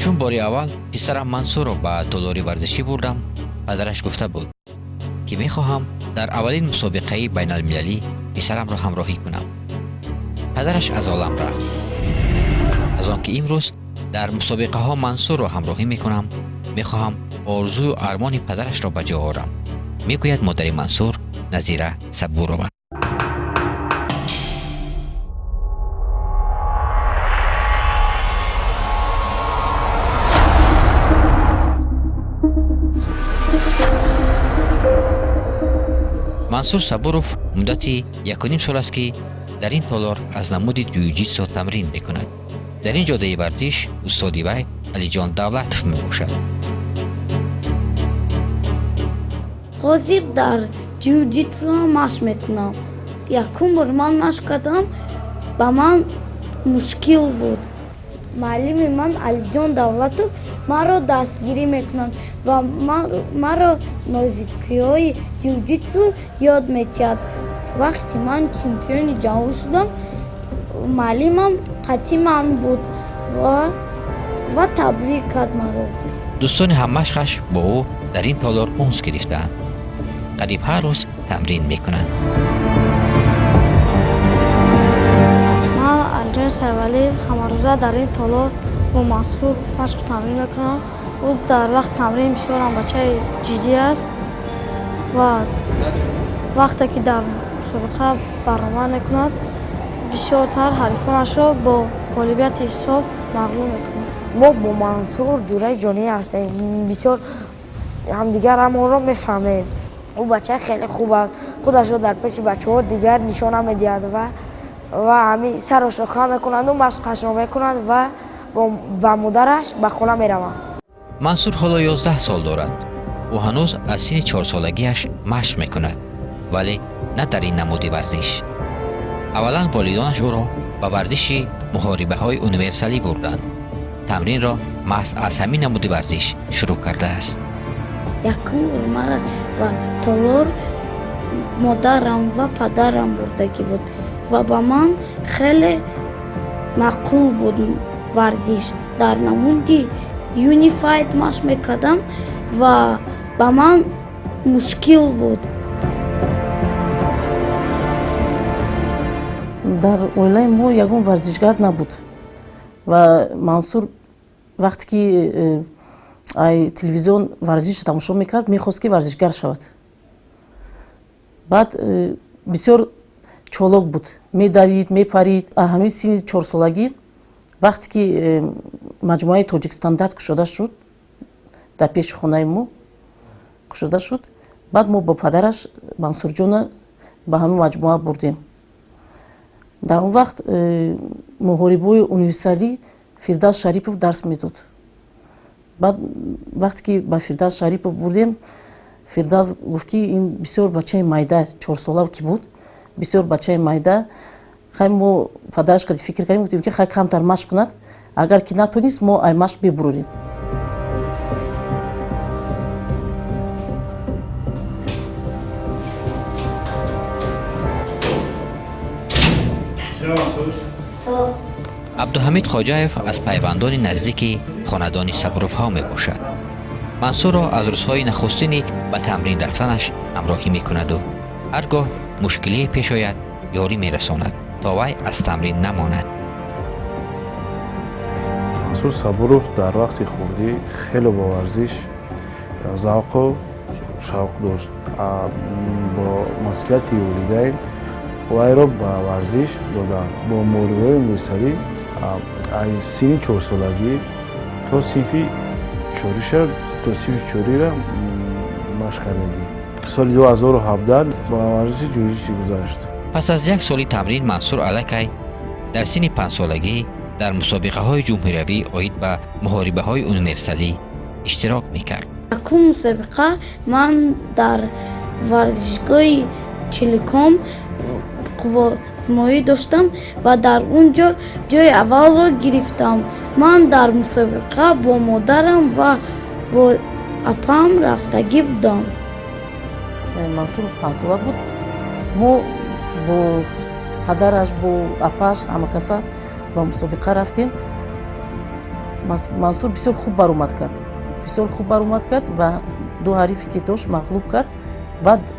Чун бори аввал писарам Мансурро ба толори варзишӣ бурдам, падараш гуфта буд, ки мехоҳам дар аввалин мусобиқаи байналмилалӣ писарамро ҳамроҳӣ кунам. Падараш аз олам рафт. Аз он ки имрӯз дар мусобиқаҳо Мансурро ҳамроҳӣ мекунам, мехоҳам орзую армони падарашро ба ҷо орам, мегӯяд модари Мансур Назира Сабурова. Мансур Сабуров муддати 1.5 сол аст, ки дар ин толор аз намуди ҷуюҷитсо тамрин мекунад. Дар ин ҷодаи варзиш устоди вай Алиҷон Давлатов мебошад. Ҳозир дар ҷуюҷитсо машқ мекунам. Якум бор ман машқ кардам, ба ман мушкил буд. Муаллими ман Алиҷон Давлатов маро дастгирӣ мекунад ва маро нозикиҳои ҷуюҷитсу ёд медиҳад. Вақте ман чемпиони ҷаҳон шудам, муаллимам қатъи ман буд ва табрик кард маро. Дӯстони ҳаммашқаш бо ӯ дар ин толор унс гирифтаанд. Қариб ҳар рӯз тамрин мекунанд. Ман Алиҷони Сайвалӣ ҳамарӯза дар ин толор бо Мансур машқу тамрин мекунам. Ӯ дар вақт тамрин бисёр ҳам бачаи ҷиддӣ аст ва вақте ки дар мусобиқа баромад мекунад, бисёртар ҳарифонашро бо ғолибияти соф мағлуб мекунад. Мо бо Мансур ҷураи ҷонӣ ҳастем, бисёр ҳамдигар ҳамонро мефаҳмем. Ӯ бачаи хеле хуб аст, худашро дар пеши бачаҳо дигар нишона медиҳад ва ҳамин сарашро хам мекунанду машқашро мекунад ва ба модараш ба хона мераванд. Мансур ҳоло 11 сол дорад. Ӯ ҳанӯз аз синни 4-солагиаш машқ мекунад, вале на дар ин намуди варзиш. Аввалан волидонаш ӯро ба варзиши муҳорибаҳои универсалӣ бурданд. Тамринро маҳз аз ҳамин намуди варзиш шурӯъ кардааст. Якум бор мара ба толор модарам ва падарам бурдагӣ буд ва ба ман хеле маъқул буд варзиш. Дар намуди юнифайт машқ мекардам ва ба ман мушкил буд. Дар оилаи мо ягон варзишгар набуд ва Мансур вақте ки ай телевизион варзиш тамошо мекард, мехост ки варзишгар шавад. Баъд бисёр чолок буд, медавид, мепарид. Ҳамин синни 4-солагӣ вақте ки маҷмӯаи Тоҷикстандарт кушода шуд, дар пеши хонаи мо кушода шуд, баъд мо бо падараш Мансурҷона ба ҳамин маҷмӯа бурдем. Дар он вақт муҳорибаҳои универсалӣ Фирдавс Шарипов дарс медод. Баъд вақте ки ба Фирдавс Шарипов бурдем, Фирдавс гуфт, ки ин бисёр бачаи майда, 4-сола ки буд, бисёр бачаи майда. Хай мо падараш қади фикр кардем, гуфтем, ки хай камтар машқ кунад, агар ки натонист, мо ай машқ бибурем. Абдуҳамид Хоҷаев аз пайвандони наздики хонадони Сабуровҳо мебошад. Мансурро аз рӯзҳои нахустини ба тамрин рафтанаш ҳамроҳӣ мекунаду ҳар гоҳ мушкилие пеш ояд, ёрӣ мерасонад, то вай аз тамрин намонад. Мансур Сабуров дар вақти хурдӣ хеле бо варзиш завқу шавқ дошт. Бо маслиҳати волидайн вайро ба варзиш доданд. Бо муҳорибаҳои универсалӣ аз синни 4-солагӣ то синфи чориша, то синфи чорира машқ кардагӣ. Соли 2017 ба варзиши ҷуюҷитсу гузашт. Пас аз як соли тамрин Мансур аллакай дар синни 5-солагӣ дар мусобиқаҳои ҷумҳуриявӣ оид ба муҳорибаҳои универсалӣ иштирок мекард. Якум мусобиқа ман дар варзишгоҳи Телеком қувваозмоӣ доштам ва дар он ҷо ҷои аввалро гирифтам. Ман дар мусобиқа бо модарам ва бо апам рафтагӣ будам. Мансур 5-сола буд. Мо бо падараш, бо апаш, ҳамакаса ба мусобиқа рафтем. Мансур бисёр хуб баромад кард. Бисёр хуб баромад кард ва ду ҳарифе ки дошт мағлуб кард.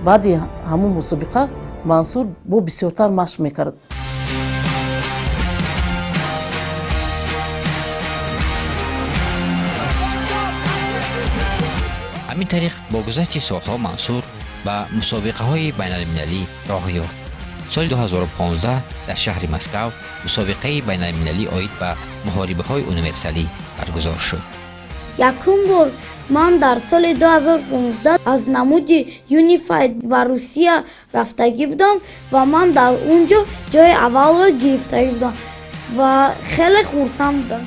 Баъди ҳамун мусобиқа Мансур бо бисёртар машқ мекард. Ҳамин тариқ бо гузашти солҳо Мансур ба мусобиқаҳои байналмилалӣ роҳ ёфт. Соли 2015 дар шаҳри Москав мусобиқаи байналмилалӣ оид ба муҳорибаҳои универсалӣ баргузор шуд. Якум бор ман дар соли 2015 аз намуди Юнифайд ба Русия рафтагӣ будам ва ман дар он ҷо ҷои аввалро гирифтагӣ будам ва хеле хурсанд будам.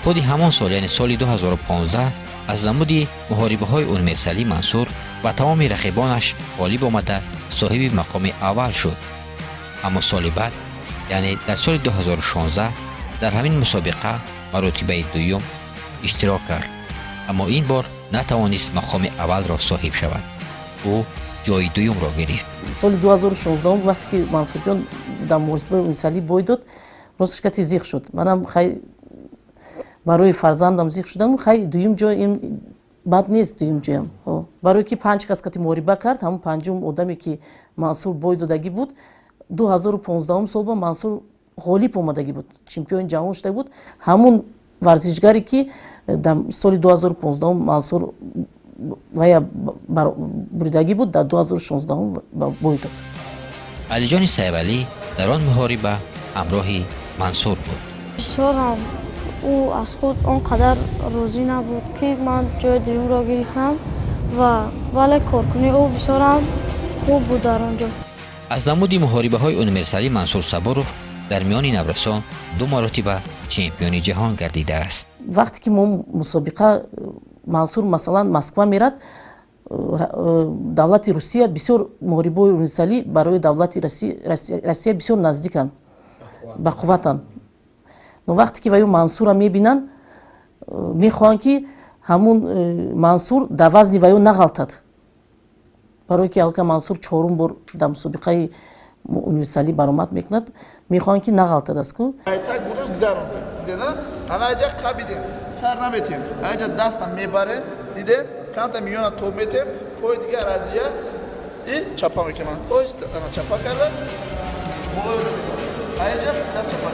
Худи ҳамон сол, яъне соли 2015, аз намуди муҳорибаҳои универсалӣ Мансур ба тамоми рақибонаш ғолиб омада соҳиби мақоми аввал шуд. Аммо соли баъд, яъне дар соли 2016, дар ҳамин мусобиқа маротибаи дуюм иштирок кард, аммо ин бор натавонист мақоми аввалро соҳиб шавад. Ӯ ҷои дуюмро гирифт. Соли 2016 вақте ки Мансурҷон дар муҳорибаи универсалӣ бой дод, росташ кати зиқ шуд. Манам хай барои фарзандам зиқ шудам, хай дуюм ҷой ин бад нест, дуюм ҷоям. Барое ки панҷ кас кати муҳориба кард, ҳамун панҷум одаме ки Мансур бой додагӣ буд, 2015 сол ба Мансур ғолиб омадагӣ буд, чемпиони ҷаҳон шуда буд. Ҳамун варзишгаре ки дар соли 2015 Мансур вая буридагӣ буд, дар 2016 бой дод. Алиҷони Сайфалӣ дар он муҳориба ҳамроҳи Мансур буд. Бисёрам ӯ аз худ он қадар розӣ набуд, ки ман ҷои дуюмро гирифтам, ва вале коркунии ӯ бисёрам хуб буд дар он ҷо. Аз намуди муҳорибаҳои универсалӣ Мансур Сабуров дар миёни наврасон ду маротиба чемпиони ҷаҳон гардидааст. Вақте ки мо мусобиқа Мансур масалан Москва мерад, давлати Русия бисёр муҳорибаҳои универсалӣ барои давлати Россия бисёр наздиканд, бақувватанд. Но вақте ки ваю Мансурро мебинанд, мехоҳанд ки ҳамун Мансур дар вазни ваю нағалтад, барое ки алка Мансур чорум бор дар мусобиқаи универсалӣ баромад мекунад, мехоҳанд ки нағалтад аст ку. Айтак бурем гузарондем, ана айҷа қабидем, сар наметем, айҷа дастам мебарем, дидем, канта миёна тоб метем, пои дигар аз ия и чапа мекунам. Оҳиста ана чапа карда, болои айҷа даст чапа.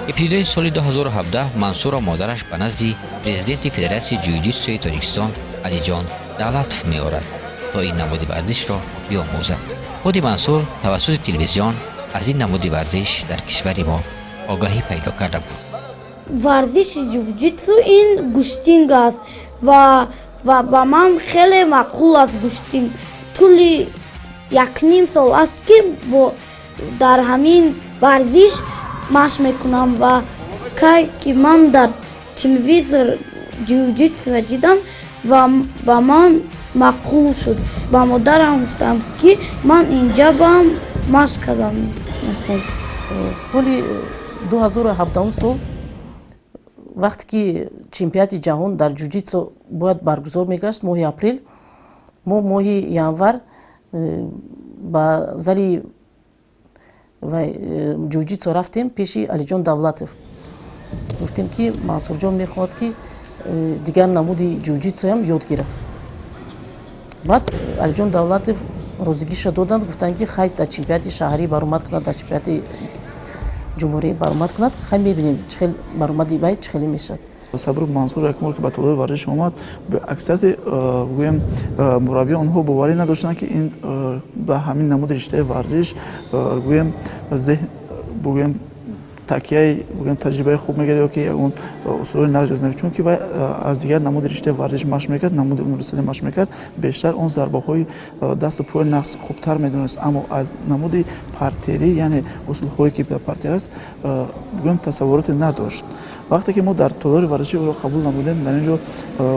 Ибтидои соли 2017 Мансурро модараш ба назди президенти Федератсияи ҷуҷитсуи Тоҷикистон Алиҷон Давлатов меорад, то ин намуди варзишро биомӯзад. Худи Мансур тавассути телевизион аз ин намуди варзиш дар кишвари мо огаҳӣ пайдо карда буд. Варзиши ҷуҷитсу ин гӯштинг аст ва ба ман хеле маъқул аст гӯштинг. Тӯли якним сол аст ки дар ҳамин варзиш машқ мекунам ва кай ки ман дар телевизор ҷуҷитсуро дидам ва ба ман маъқул шуд. Ба модарам гуфтам, ки ман инҷа бам машқ кардам мехоҳам. Соли 2017 сол вақте ки чемпионати ҷаҳон дар ҷуҷитсу бояд баргузор мегашт, моҳи апрел, мо моҳи январ ба зали ҷуҷитсу рафтем пеши Алиҷон Давлатов. Гуфтем, ки Мансурҷон мехоҳад, ки дигар намуди ҷуҷитсуам ёд гирад. Баъд Алиҷон Давлатов розигиша доданд, гуфтанд, ки хай дар чемпионати шаҳрӣ баромад кунад, дар чемпионати ҷумҳурӣ баромад кунад, хай мебинем чӣ хел баромади вай чӣ хеле мешавад. Сабуров Мансур як бор ки ба толори варзиш омад, аксарияти гӯем мураббиён онҳо боварӣ надоштанд, ки ин ба ҳамин намуди риштаи варзиш гӯем зеҳн гӯем такияи гӯем таҷрибаи хуб мегирад ё ки ягон усулҳои нав ҷорӣ мекунад, чунки вай аз дигар намуди риштаи варзиш машқ мекард, намуди универсалӣ машқ мекард, бештар он зарбаҳои дасту пои нақс хубтар медонист, аммо аз намуди партерӣ, яъне усулҳое ки дар партер аст, гӯем тасаввуроте надошт. Вақте ки мо дар толори варзишӣ ӯро қабул намудем, дар ин ҷо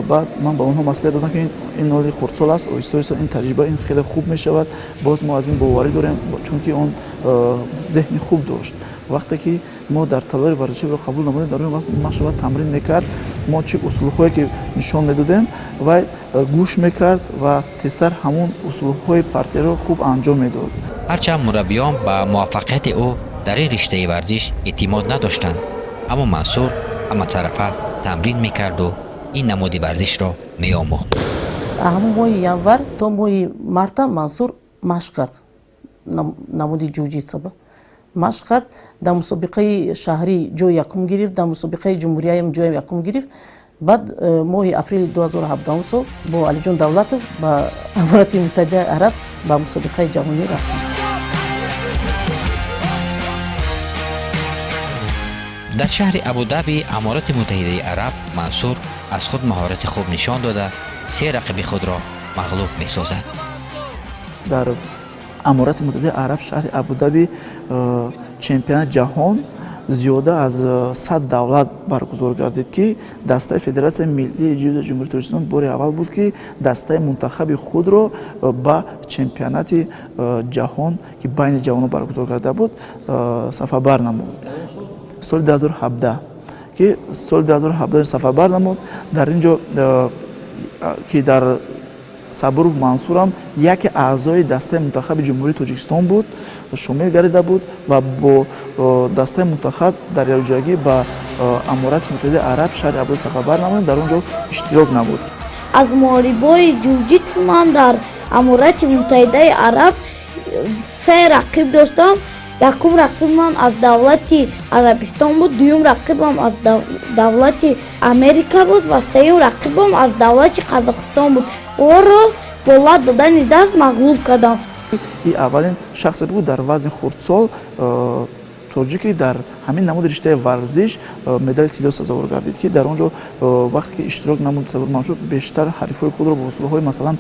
баъд ман ба онҳо маслиҳат додам, ки ин ҳоли хурдсол аст, оҳиста оҳиста ин таҷриба ин хеле хуб мешавад, боз мо аз ин боварӣ дорем, чунки он зеҳни хуб дошт. Вақте ки мо дар толори варзишӣ ӯро қабул намудем, дар он вақт машқ ва тамрин мекард, мо чӣ усулҳое ки нишон медодем, вай гӯш мекард ва тезтар ҳамон усулҳои партерро хуб анҷом медод. Ҳарчанд мураббиён ба муваффақияти ӯ дар ин риштаи варзиш эътимод надоштанд, аммо Мансур ҳаматарафа тамрин мекарду ин намуди варзишро меомӯхт. Ҳамон моҳи январ то моҳи марта Мансур машқ кард, намуди ҷуҷитсуба машқ кард. Дар мусобиқаи шаҳрӣ ҷои якум гирифт, дар мусобиқаи ҷумҳуриям ҷои якум гирифт. Баъд моҳи апрели 2017 сол бо Алиҷон Давлатов ба Аморати Муттаҳидаи Араб ба мусобиқаи ҷаҳонӣ рафтанд. Дар шаҳри Абудаби Аморати Муттаҳидаи Араб Мансур аз худ маҳорати хуб нишон дода, се рақиби худро мағлуб месозад. Дар Аморати Муттаҳидаи Араб шаҳри Абудаби чемпионати ҷаҳон зиёда аз 100 давлат баргузор гардид, ки дастаи Федератсияи миллии ҷудои Ҷумҳурии Тоҷикистон бори аввал буд, ки дастаи мунтахаби худро ба чемпионати ҷаҳон, ки байни ҷавонон баргузор карда буд, сафарбар намуд. Соли 2017, ки соли 2017 сафарбар намуд. Дар ин ҷо ки дар Сабуров Мансурам яке аъзои дастаи мунтахаби Ҷумҳурии Тоҷикистон буд, шомил гардида буд ва бо дастаи мунтахаб дар якҷоягӣ ба Аморати Муттаҳидаи Араб шаҳри Абудаби сафарбар намуд, дар он ҷо иштирок намуд. Аз муҳорибаҳои ҷуҷитсу ман дар Аморати Муттаҳидаи Араб се рақиб доштам. Якум рақибам аз давлати Арабистон буд, дуюм рақибам аз давлати Америка буд ва сеюм рақибам аз давлати Қазоқистон буд. Ӯро бо лат додани даст мағлуб кардам. И аввалин шахсе буд дар вазни хурдсол тоҷике дар ҳамин намуди риштаи варзиш медали тилло сазовор гардид, ки дар он ҷо вақте ки иштирок намуд Сабуров Мансур бештар ҳарифҳои худро бо усулҳои масалан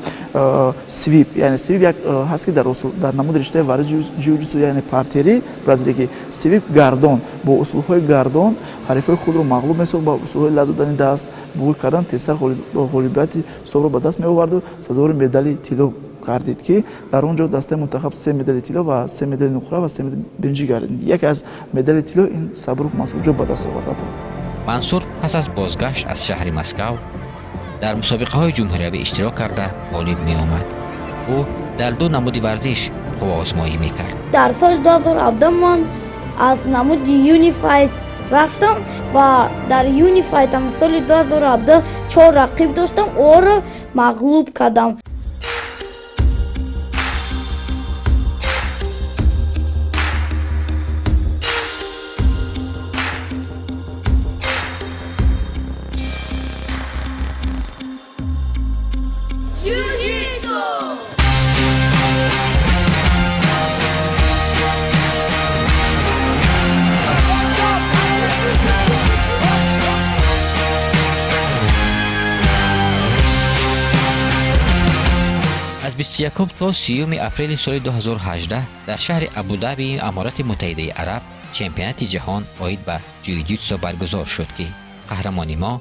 свип, яъне свип як ҳаст, ки дар намуди риштаи варзиши ҷиу-ҷитсу, яъне партери бразилияки свип гардон, бо усулҳои гардон ҳарифҳои худро мағлуб месохт, бо усулҳои лат додани даст бугӯй кардан тезтар ғолибияти собро ба даст меоварду сазовори медали тилло гардид, ки дар он ҷо дастаи мунтахаб се медали тилло ва се медали нуқра ва се медали биринҷӣ гардид. Яке аз медали тилло ин Сабуров Мансурҷо ба даст оварда буд. Мансур пас аз бозгашт аз шаҳри Москав дар мусобиқаҳои ҷумҳуриявӣ иштирок карда ғолиб меомад. Ӯ дар ду намуди варзиш қувваозмоӣ мекард. Дар соли 2017 ман аз намуди юнифайт рафтам ва дар юнифайтам соли 2017 чор рақиб доштам, ӯро мағлуб кардам. Аз 21 то 30 апрели соли 2018 дар шаҳри Абудаби Аморати Муттаҳидаи Араб чемпионати ҷаҳон оид ба ҷуҷитсу баргузор шуд, ки қаҳрамони мо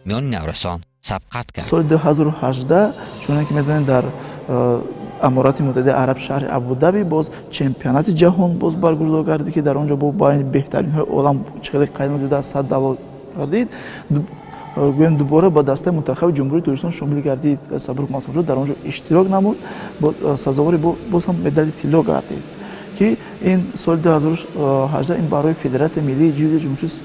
миёни наврасон сабқат кард. Соли 2018, чуноне ки медонем, дар Аморати Муттаҳидаи Араб шаҳри Абудаби боз чемпионати ҷаҳон боз баргузор гардид, ки дар он ҷо бо байни беҳтаринҳои олам чиқали қайдам зиёда аз 100 давлат гардид. Гӯем дубора ба дастаи мунтахаби Ҷумҳурии Тоҷикистон шомил гардид Сабуров Мансурҷо, дар он ҷо иштирок намуд, сазовори боз ҳам медали тилло гардид, ки ин соли 2018 ин барои Федератсияи миллии ҷиу-ҷитсу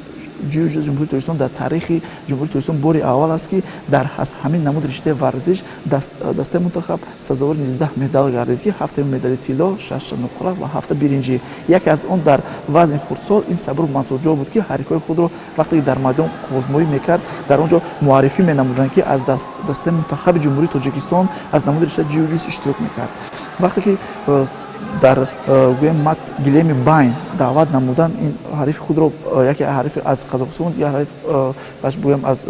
Ҷумҳурии Тоҷикистон дар таърихи Ҷумҳурии Тоҷикистон бори аввал аст, ки дар ҳамин намуди риштаи варзиш дастаи мунтахаб сазовори 19 медал гардид, ки 7 медали тилло, 6 нуқра ва 7 биринҷӣ. Яке аз он дар вазни хурдсол ин Сабуров Мансурҷо буд, ки ҳарифҳои худро вақте ки дар майдон қувваозмоӣ мекард, дар он ҷо муаррифӣ менамуданд, ки аз дастаи мунтахаби Ҷумҳурии Тоҷикистон аз намуди риштаи ҷиу-ҷитсу иштирок мекард. Вақте ки дар гӯем мат гилеми байн даъват намудан, ин ҳарифи худро яке ҳарифи аз Қазоқистон, дигар ҳариф гӯем аз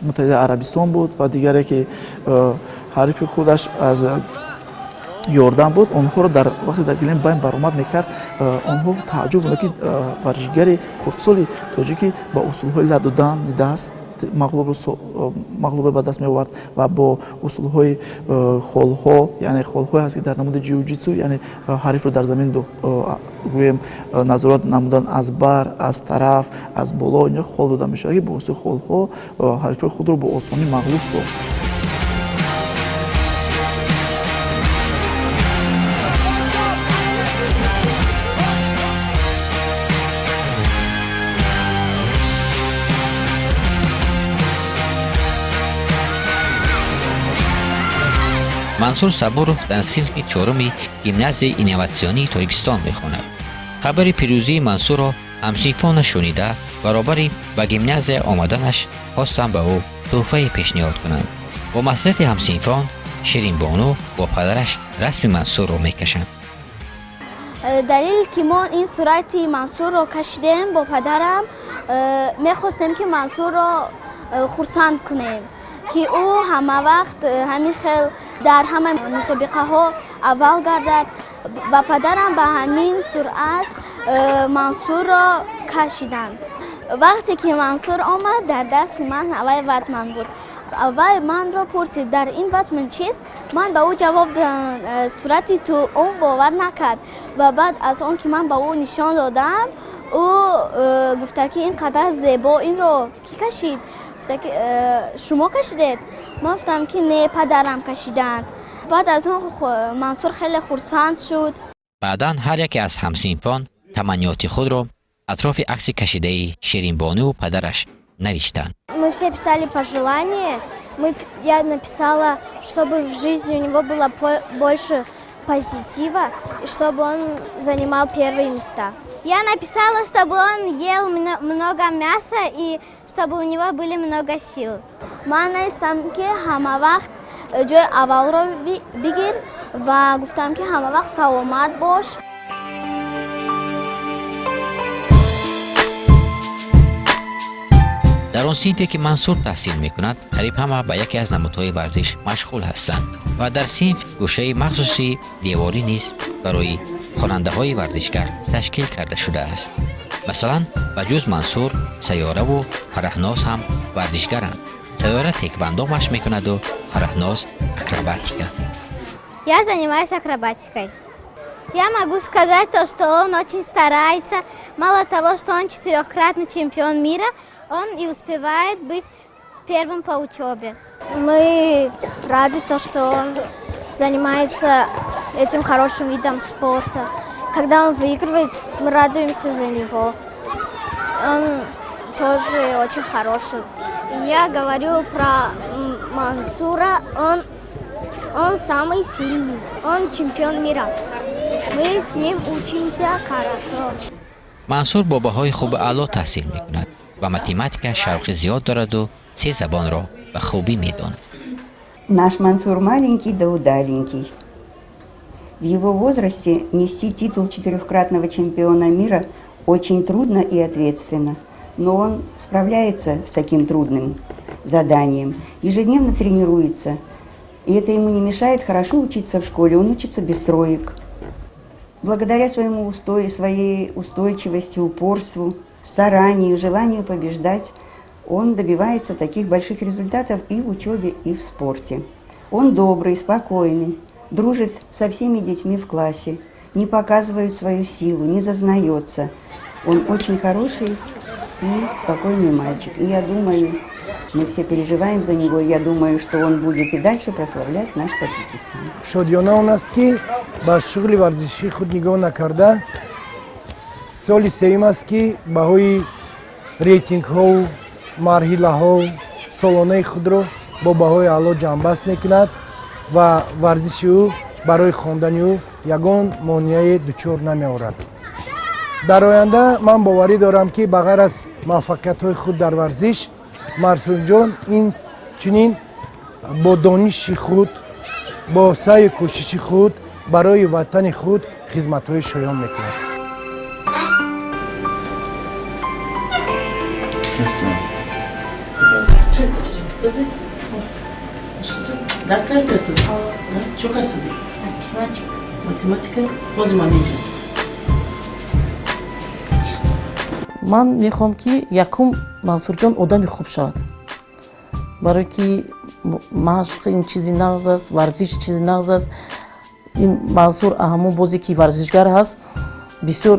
Муттаҳидаи Арабистон буд ва дигаре ки ҳарифи худаш аз ёрдам буд. Онҳоро дар вақте дар гилеми байн баромад мекард, онҳо тааҷҷуб буданд, ки варзишгари хурдсоли тоҷикӣ ба усулҳои лат додани даст мағлубе ба даст меовард ва бо усулҳои холҳо, яъне холҳое ҳаст, ки дар намуди ҷиу-ҷитсу, яъне ҳарифро дар замин гӯем назорат намудан аз бар, аз тараф, аз боло, инҷо хол дода мешавад, ки бо воситаи холҳо ҳарифҳои худро бо осонӣ мағлуб сохт. Мансур Сабуров дар синфи чоруми гимназияи инноватсионии Тоҷикистон мехонад. Хабари пирӯзии Мансурро ҳамсинфонаш шунида, баробари ба гимназия омаданаш хостанд ба ӯ тӯҳфае пешниҳод кунанд. Бо маслиҳати ҳамсинфон Ширинбону бо падараш расми Мансурро мекашанд. Далел ки мо ин сурати Мансурро кашидем бо падарам, мехостем ки Мансурро хурсанд кунем, ки ӯ ҳама вақт ҳамин хел дар ҳама мусобиқаҳо аввал гардад ва падарам ба ҳамин суръат Мансурро кашиданд. Вақте ки Мансур омад, дар дасти ман аввай ватман буд. Вай манро пурсид, дар ин ватман чист? Ман ба ӯ ҷавоб додам, сурати ту. Ӯ бовар накард ва баъд аз он ки ман ба ӯ нишон додам, ӯ гуфта ки ин қадар зебо, инро кӣ кашид? Гуфта ки шумо кашидед? Ман гуфтам ки не, падарам кашиданд. Баъд аз он Мансур хеле хурсанд шуд. Баъдан ҳар яке аз ҳамсинфон таманниёти худро атрофи акси кашидаи Ширинбонуву падараш навиштанд. Мы все писали пожелания. Я написала, чтобы в жизни у него было больше позитива и чтобы он занимал первые места. Я написала, чтобы он ел много мяса и чтобы у него были много сил. Ман навиштам ки ҳама вақт ҷои аввалро бигир ва гуфтам ки ҳама вақт саломат бош. Дар он синфе ки Мансур таҳсил мекунад, қариб ҳама ба яке аз намудҳои варзиш машғул ҳастанд ва дар синф гӯшаи махсуси деворӣ низ барои хонандаҳои варзишгар ташкил карда шудааст. Масалан, ба ҷуз Мансур, Сайёраву Фараҳноз ҳам варзишгаранд. Сайёра теквандо машқ мекунаду Фараҳноз акробатика. Я занимаюсь акробатикой. Я могу сказать то, что он очень старается. Мало того, что он четырехкратный чемпион мира, он и успевает быть первым по учебе. Мы рады то, что он занимается этим хорошим видом спорта. Когда он выигрывает, мы радуемся за него. Он тоже очень хороший. Я говорю про Мансура. Он самый сильный. Он чемпион мира. Мы с ним учимся хорошо. Мансур бо баҳои хуби аъло таҳсил мекунад. Ба математика шавқи зиёд дораду се забонро ба хубӣ медонад. Наш Мансур маленький да удаленький. В его возрасте нести титул четырехкратного чемпиона мира очень трудно и ответственно. Но он справляется с таким трудным заданием, ежедневно тренируется. И это ему не мешает хорошо учиться в школе, он учится без троек. Благодаря своему своей устойчивости, упорству, старанию, желанию побеждать, он добивается таких больших результатов и в учебе, и в спорте. Он добрый, спокойный, дружит со всеми детьми в классе, не показывает свою силу, не зазнается. Он очень хороший и спокойный мальчик. И я думаю, мы все переживаем за него, и я думаю, что он будет и дальше прославлять наш Таджикистан. Шодиёна он аст, ки ба шуғли варзишии худ нигоҳ накарда, соли сеюм аст, ки баҳои рейтингҳоу, марҳилаҳоу солонаи худро бо баҳои аъло ҷамъбаст мекунад ва варзиши ӯ барои хондани ӯ ягон монеае дучор намеорад. Дар оянда ман боварӣ дорам, ки ба ғайр аз муваффақиятҳои худ дар варзиш, Мансурҷон ин чунин бо дониши худ, бо саъю кӯшиши худ барои ватани худ хизматҳои шоён мекунад. Ман мехоҳам, ки якум Мансурҷон одами хуб шавад, барое ки машқ ин чизи нағз аст, варзиш чизи нағз аст. Ин Мансур ҳамон бозе ки варзишгар ҳаст, бисёр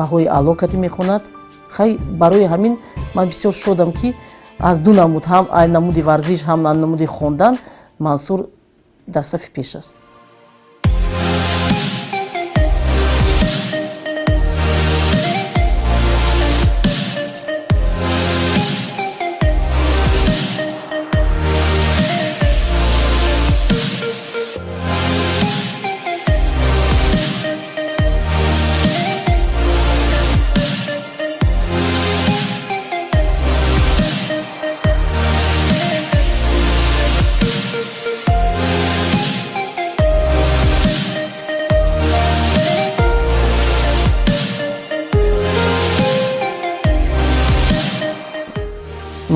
баҳои аъло кардӣ мехонад. Хай, барои ҳамин ман бисёр шодам, ки аз ду намуд, ҳам намуди варзиш, ҳам намуди хондан, Мансур дар сафи пеш аст.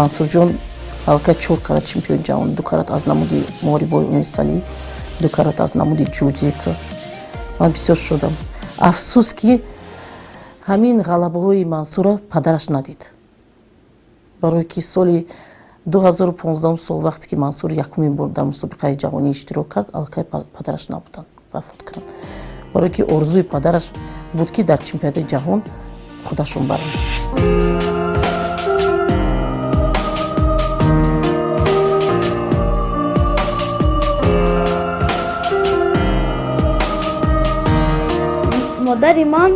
Мансурҷон аллакай 4 карат чемпиони ҷаҳон, 2 карат аз намуди муҳорибаҳои универсалӣ, 2 карат аз намуди ҷуҷитсу. Ман бисёр шудам. Афсӯс, ки ҳамин ғалабаҳои Мансура падараш надид, барое ки соли 2015 сол, вақте ки Мансур якумин бор дар мусобиқаи ҷаҳонӣ иштирок кард, аллакай падараш набуданд, вафот карданд. Барое ки орзуи падараш буд, ки дар чемпионати ҷаҳон худашон баранд. Модари ман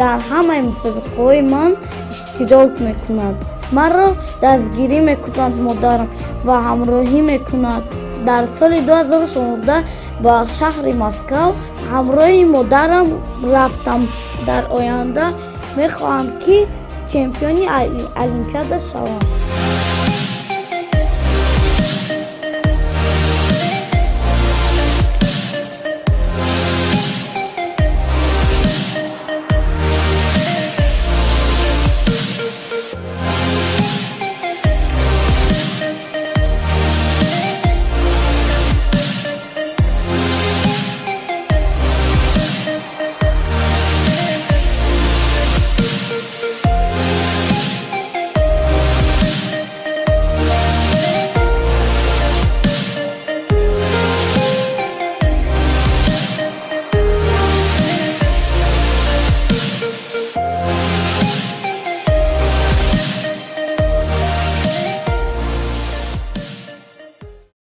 дар ҳамаи мусобиқаҳои ман иштирок мекунад. Маро дастгирӣ мекунад модарам ва ҳамроҳӣ мекунад. Дар соли 2016 ба шаҳри Москав ҳамроҳи модарам рафтам. Дар оянда мехоҳам, ки чемпиони олимпиада шавам.